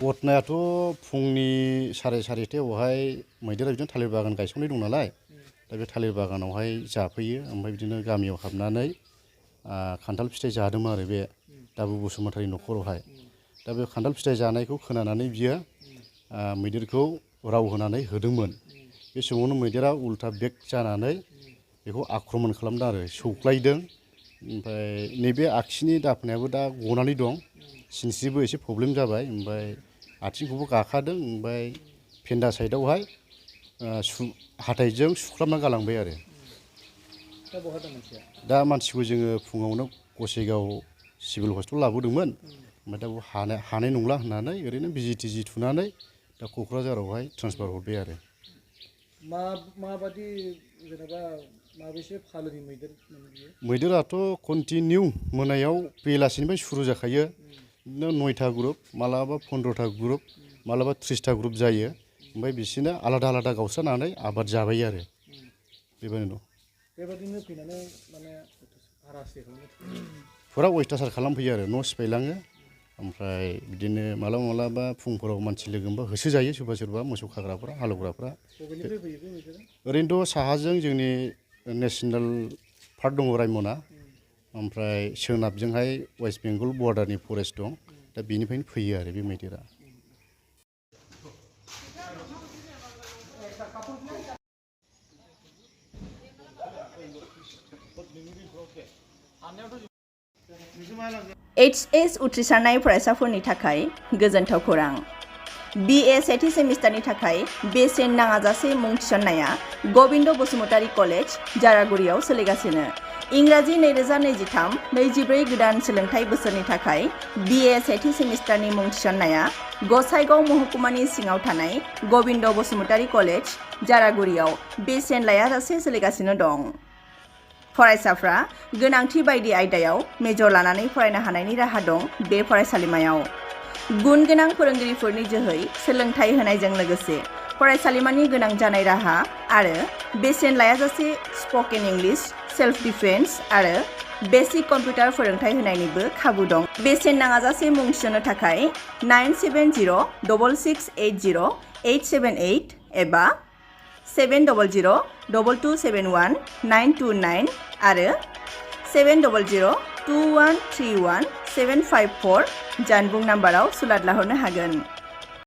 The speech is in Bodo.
घटनायाथ' फुंनि 4:30टायावहाय मैदेरा बिदिनो थालिर बागान गायसंनाय दं नालाय दा बे थालिर बागानावहाय जाफैयो ओमफ्राय बिदिनो गामियाव हाबनानै खान्थाल फिथाइ जादोंमोन आरो बे दाबु बसुमतारी न'खरावहाय दा बे खान्थाल फिथाइ जानायखौ खोनानानै बियो मैदेरखौ राव होनानै होदोंमोन बे समावनो मैदेरा उल्था बेक जानानै बेखौ आक्रमन खालामदों आरो सौख्लायदों ओमफ्राय नैबे आगसिनि दाफोनायाबो दा गनानै दं सिनस्रिबो एसे प्रब्लेम जाबाय ओमफ्राय आथिंखौबो गाखादों ओमफ्राय फेन्दा साइडआवहाय हाथाइजों सुख्लाबना गालांबाय आरो दा मानसिखौ जोङो फुङावनो गसाइगाव सिभिल हस्पिटाल लाबोदोंमोन ओमफ्राय दा हानाय नंला होननानै ओरैनो बिजि टिजि थुनानै दा क'क्राझारावहाय ट्रेन्सफार हरबाय आरो माबादि जेनेबा माबेसे फालोनि मैदेराथ' कन्टिनिउ मोनायाव बेलासिनिफ्राय सुरु जाखायो बिदिनो 9टा ग्रुप मालाबा 15टा ग्रुप मालाबा 30टा ग्रुप जायो ओमफ्राय बिसोरनो आलादा आलादा गावस्रानानै आबाद जाबाय आरो बेबायदिनो फैनानै माने फुरा अयथासार खालामफैयो आरो न' सिफायलाङो ओमफ्राय बिदिनो मालाबा फुंफोराव मानसि लोगो मोनबा होसोजायो सोरबा मोसौ खाग्राफ्रा हालेवग्राफ्रा ओरैनोथ' साहाजों जोंनि नेशनेल पार्क दङ रायमना ओमफ्राय सोनाबजोंहाय वेस्ट बेंगल बर्डारनि फरेस्ट दं दा बेनिफ्रायनो फैयो आरो बे मैदेरा HS उथ्रिसारनाय फरायसाफोरनि थाखाय गोजोनथाव खौरां BA सेथि सेमिस्टारनि थाखाय बेसेन नाङाजासे मुं थिसननाया गबिन्द बसुमतारी कलेज जारागुरियाव सोलिगासिनो इंराजि 2023-24 गोदान सोलोंथाइ बोसोरनि थाखाय BA सेथि सेमिस्टारनि मुं थिसननाया गसाइगाव महकुमानि सिङाव थानाय गबिन्द बसुमतारी कलेज जारागुरियाव बेसेन लायाजासे सोलिगासिनो दं फरायसाफ्रा गोनांथि बायदि आयदायाव मेजर लानानै फरायनो हानायनि राहा दं बे फरायसालिमायाव गुन गोनां फोरोंगिरिफोरनि जोहै सोलोंथाइ होनायजों लोगोसे फरायसालिमानि गोनां जानाय राहा आरो बेसेन लायाजासे स्पकेन इंलिश सेल्फ डिफेन्स आरो बेसिक कम्पिउटार फोरोंथाइ होनायनिबो खाबु दं बेसेन नाङाजासे मुं थिसननो थाखाय 9702280878 एबा 70022719229 आरो 700213175 जानबुं नाम्बाराव सुलाद लाहरनो हागोन।